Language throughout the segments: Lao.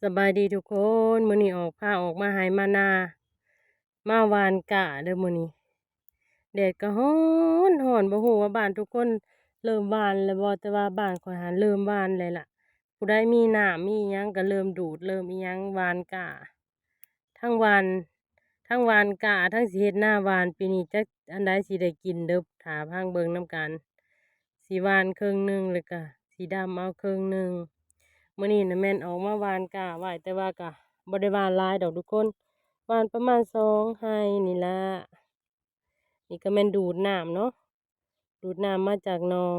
ສະບາຍດີທຸກຄົນ, ມື້ນີ້ອອກ ພາອອກມາໄຮ່ມານາ ມາຫວ່ານກ້າເດີ້ມື້ນີ້. ແດດກໍຮ້ອນໆ ບໍ່ຮູ້ວ່າບ້ານທຸກຄົນເລີ່ມຫວ່ານແລ້ວບໍ່, ແຕ່ວ່າບ້ານຂ້ອຍຫັ້ນເລີ່ມຫວ່ານແລ້ວລະ. ຜູ້ໃດມີນ້ຳມີຫຍັງກໍເລີ່ມດູດ ເລີ່ມອີ່ຫຍັງ ຫວ່ານກ້າ. ທັງຫວ່ານ ທັງຫວ່ານກ້າ ທັງຊິເຮັດນາຫວ່ານ, ປີນີ້ຈັກອັນໃດຊິໄດ້ກິນເດີ້ ຖ້າຟັງເບິ່ງນຳກັນ. ຊິຫວ່ານເຄິ່ງໜຶ່ງ ແລ້ວກໍຊິດຳເອົາເຄິ່ງໜຶ່ງ. ມື້ນີ້ນະແມ່ນອອກມາຫວ່ານກ້າໄວ້, ແຕ່ວ່າກໍບໍ່ໄດ້ຫວ່ານຫຼາຍດອກທຸກຄົນ, ຫວ່ານປະມານສອງໄຮ່ນີ້ລະ. ນີ້ກໍແມ່ນດູດນ້ຳເນາະ, ດູດນ້ຳມາຈາກໜອງ.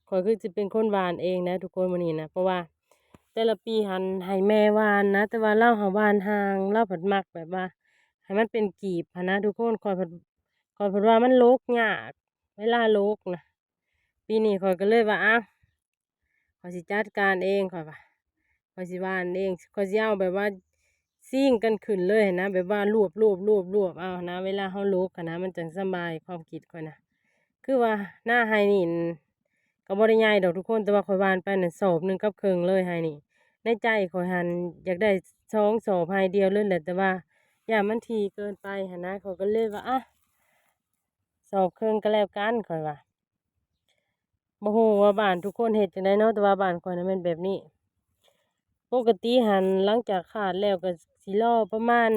ຂ້ອຍຄືຊິເປັນຄົນຫວ່ານເອງນະທຸກຄົນມື້ນີ້ນະ, ເພາະວ່າແຕ່ລະປີຫັ້ນໃຫ້ແມ່ຫວ່ານນະ, ແຕ່ວ່າລາວຫາຫວ່ານຫ່າງ, ລາວພັດມັກແບບວ່າໃຫ້ມັນເປັນກີບຫັ້ນນະທຸກຄົນ. ຂ້ອຍພັດ ຂ້ອຍພັດວ່າມັນຫຼົກຍາກ ເວລາຫຼົກນະ. ປີນີ້ຂ້ອຍກໍເລີຍວ່າ ອາ ຂ້ອຍຊິຈັດການເອງ ຂ້ອຍວ່າ ຂ້ອຍຊິຫວ່ານເອງ, ຂ້ອຍຊິເອົາແບບວ່າຊິງກັນຂຶ້ນເລີຍຫັ້ນນະ, ແບບວ່າລວບໆໆໆເອົາຫັ້ນນະ, ເວລາເຮົາຫຼົກຫັ້ນນະ ມັນຈັ່ງສະບາຍ. ຄວາມຄິດຂ້ອຍນະ ຄືວ່ານາໄຮ່ນີ້ ກໍບໍ່ໄດ້ໃຫຍ່ດອກທຸກຄົນ, ແຕ່ວ່າຂ້ອຍຫວ່ານໄປນັ້ນສອບໜຶ່ງກັບເຄິ່ງເລີຍໄຮ່ນີ້. ໃນໃຈຂ້ອຍຫັ້ນຢາກໄດ້ສອງສອບໄຮ່ດຽວເລີຍແຫຼະ, ແຕ່ວ່າຢ້ານມັນຖີ່ເກີນໄປຫັ້ນນະ, ຂ້ອຍກໍເລີຍວ່າ ອາ ສອບເຄິ່ງກໍແລ້ວກັນ ຂ້ອຍວ່າ. ບໍ່ຮູ້ວ່າບ້ານທຸກຄົນເຮັດຈັ່ງໃດເນາະ, ແຕ່ວ່າບ້ານຂ້ອຍນະແມ່ນແບບນີ້. ປົກກະຕິຫັ້ນຫຼັງຈາກຄາດແລ້ວກໍຊິລໍປະມານ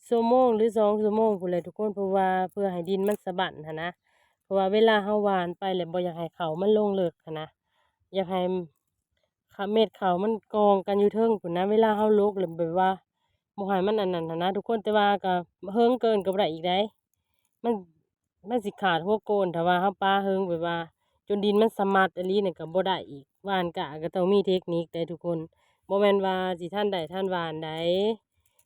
ຊົ່ວໂມງ ຫຼື ສອງຊົ່ວໂມງພຸ້ນແຫຼະທຸກຄົນ, ເພາະວ່າເພື່ອໃຫ້ດິນມັນສະບັ້ນຫັ້ນນະ. ເພາະວ່າເວລາເຮົາຫວ່ານໄປແລ້ວບໍ່ຢາກໃຫ້ເຂົ້າມັນລົງເລິກຫັ້ນນະ, ຢາກໃຫ້ ເມັດເຂົ້າມັນກອງກັນຢູ່ເທິງພຸ້ນນະ, ເວລາເຮົາຫຼົກແລ້ວແບບວ່າບໍ່ໃຫ້ມັນອັນນັ້ນຫັ້ນນະທຸກຄົນ. ແຕ່ວ່າກໍເຫິງເກີນກໍບໍ່ໄດ້ອີກໃດ, ມັນ ມັນຊິຂາດຫົວໂກນ ຖ້າວ່າເຮົາປະເຫິງແບບວ່າຈົນດິນມັນສະໝັດອີ່ຫຼີນັ້ນກໍບໍ່ໄດ້ອີກ. ຫວ່ານກ້າກໍຕ້ອງມີເທັກນິກໃດ໋ທຸກຄົນ, ບໍ່ແມ່ນວ່າຊິທັນໄດ້ທັນຫວ່ານໃດ.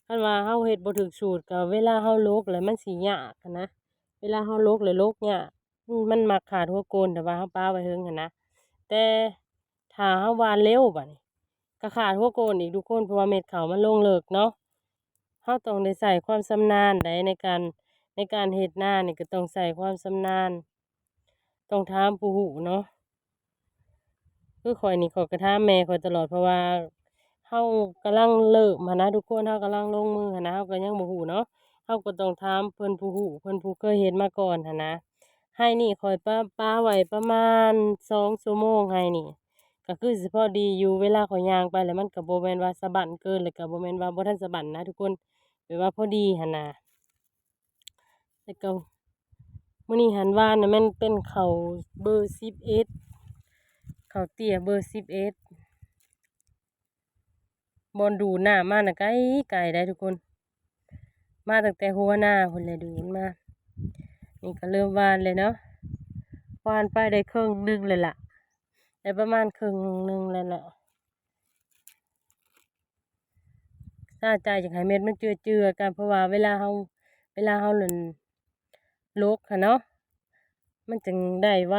ຄັນວ່າເຮົາເຮັດບໍ່ຖືກສູດ ກໍເວລາເຮົາຫຼົກແລ້ວມັນຊິຍາກຫັ້ນນະ, ເວລາເຮົາຫຼົກແລ້ວຫຼົກຍາກ. ອືມ ມັນມັກຂາດຫົວໂກນ ຖ້າວ່າເຮົາປະໄວ້ເຫິງຫັ້ນນະ, ແຕ່ຖ້າເຮົາຫວ່ານເລັວບາດນີ້ ກໍຂາດຫົວໂກນອີກທຸກຄົນ, ເພາະວ່າເມັດເຂົ້າມັນລົງເລິກເນາະ. ເຮົາຕ້ອງໄດ້ໃຊ້ຄວາມຊຳນານໃດ໋ ໃນການ ໃນການເຮັດນານີ້ ກໍຕ້ອງໃຊ້ຄວາມຊຳນານ, ຕ້ອງຖາມຜູ້ຮູ້ເນາະ. ຄືຂ້ອຍນີ້ ຂ້ອຍກໍຖາມແມ່ຂ້ອຍຕະຫຼອດ ເພາະວ່າເຮົາກຳລັງເລີ່ມຫັ້ນນະທຸກຄົນ, ເຮົາກຳລັງລົງມືຫັ້ນນະ, ເຮົາກໍຍັງບໍ່ຮູ້ເນາະ, ເຮົາກໍຕ້ອງຖາມເພິ່ນຜູ້ຮູ້ ເພິ່ນຜູ້ເຄີຍເຮັດມາກ່ອນຫັ້ນນະ. ໄຮ່ນີ້ຂ້ອຍປະ ປະໄວ້ປະມານສອງຊົ່ວໂມງ, ໄຮ່ນີ້ກໍຄືຊິພໍດີຢູ່. ເວລາຂ້ອຍຍ່າງໄປແລ້ວ ມັນກໍບໍ່ແມ່ນວ່າສະບັ້ນເກີນ ແລ້ວກໍບໍ່ແມ່ນວ່າບໍ່ທັນສະບັ້ນນະທຸກຄົນ, ແບບວ່າພໍດີຫັ້ນນະ. ແລ້ວກໍມື້ນີ້ຫັ້ນ ຫວ່ານນະແມ່ນເປັນເຂົ້າເບີສິບເອັດ ເຂົ້າເຕ້ຍເບີສິບເອັດ. ບ່ອນດູດນ້ຳມານະໄກໆໄດ໋ທຸກຄົນ, ມາຕັ້ງແຕ່ຫົວນາພຸ້ນແຫຼະດູດມາ. ນີ້ກໍເລີ່ມຫວ່ານແລ້ວເນາະ, ຫວ່ານໄປໄດ້ເຄິ່ງໜຶ່ງແລ້ວລະ, ໄດ້ປະມານເຄິ່ງໜຶ່ງແລ້ວລະ. ຊາໃຈຢາກໃຫ້ເມັດມັນເຈື່ອໆກັນ, ເພາະວ່າເວລາເຮົາ ເວລາເຮົານັ້ນຫຼົກຫັ້ນເນາະ ມັນຈຶ່ງໄດ້ໄວ.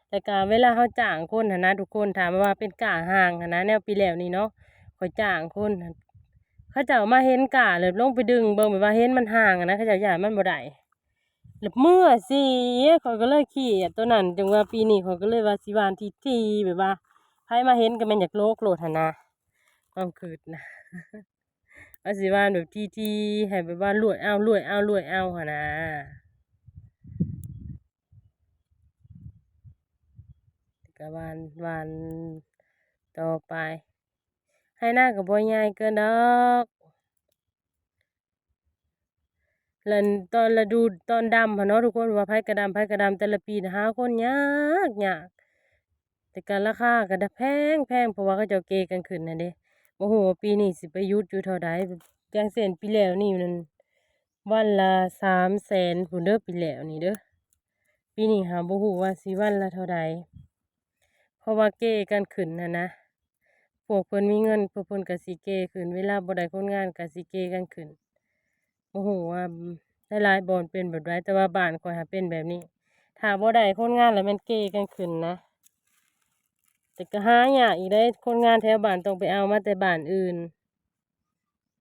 ແລ້ວກະເວລາເຮົາຈ້າງຄົນຫັ້ນນະທຸກຄົນ, ຖ້າວ່າເປັນກ້າຫ້າງຫັ້ນນະ, ແນວປີແລ້ວນີ້ເນາະ ຂ້ອຍຈ້າງຄົນ, ເຂົາເຈົ້າມາເຫັນກ້າແລ້ວລົງໄປດຶງເບິ່ງ ແບບວ່າເຫັນມັນຫ້າງຫັ້ນນະ, ເຂົາເຈົ້າຢ້ານມັນບໍ່ໄດ້ ແລ້ວເມືອຊິ. ຂ້ອຍກໍເລີຍຄຽດໂຕນັ້ນ, ຈັ່ງວ່າປີນີ້ຂ້ອຍກໍເລີຍວ່າຊິຫວ່ານຖີ່ໆ ແບບວ່າໃຜມາເຫັນກໍແມ່ນຢາກຫຼົກໂລດຫັ້ນນະ, ຄວາມຄິດນະ. ວ່າຊິຫວ່ານແບບຖີ່ໆ ໃຫ້ແບບວ່າລວດເອົາ ລວດເອົາ ລວດເອົາຫັ້ນນະ. ກໍຫວ່ານ ຫວ່ານຕໍ່ໄປ. ໄຮ່ນາກໍບໍ່ໃຫຍ່ເກີນດອກ. ແລ້ວຕອນລະດູຕອນດຳຫັ້ນເນາະທຸກຄົນ, ວ່າໃຜກະດຳ ໃຜກະດຳ, ແຕ່ລະປີນະຫາຄົນຍາກ ຍາກ. ແຕ່ກະລາຄາກໍດະແພງ ແພງ ເພາະວ່າເຂົາເຈົ້າເກກັນຂຶ້ນຫັ້ນເດ້. ບໍ່ຮູ້ວ່າປີນີ້ຊິໄປຢຸດຢູ່ເທົ່າໃດ. ຢ່າງເຊັ່ນປີແລ້ວນີ້ນັ້ນ ວັນລະສາມແສນພຸ້ນເດີ້ ປີແລ້ວນີ້ເດີ້. ປີນີ້ຫາບໍ່ຮູ້ວ່າຊິວັນລະເທົ່າໃດ ເພາະວ່າເກກັນຂຶ້ນຫັ້ນນະ. ພວກເພິ່ນມີເງິນ ພວກເພິ່ນກໍຊິເກຂຶ້ນ, ເວລາບໍ່ໄດ້ຄົນງານກໍຊິເກກັນຂຶ້ນ. ບໍ່ຮູ້ວ່າຫຼາຍໆບ່ອນເປັນແບບໃດ, ແຕ່ວ່າບ້ານຂ້ອຍຫາເປັນແບບນີ້, ຖ້າບໍ່ໄດ້ຄົນງານແລ້ວແມ່ນເກກັນຂຶ້ນນະ. ແຕ່ກໍຫາຍາກອີກເດ້, ຄົນງານແຖວບ້ານຕ້ອງໄປເອົາມາແຕ່ບ້ານອື່ນ.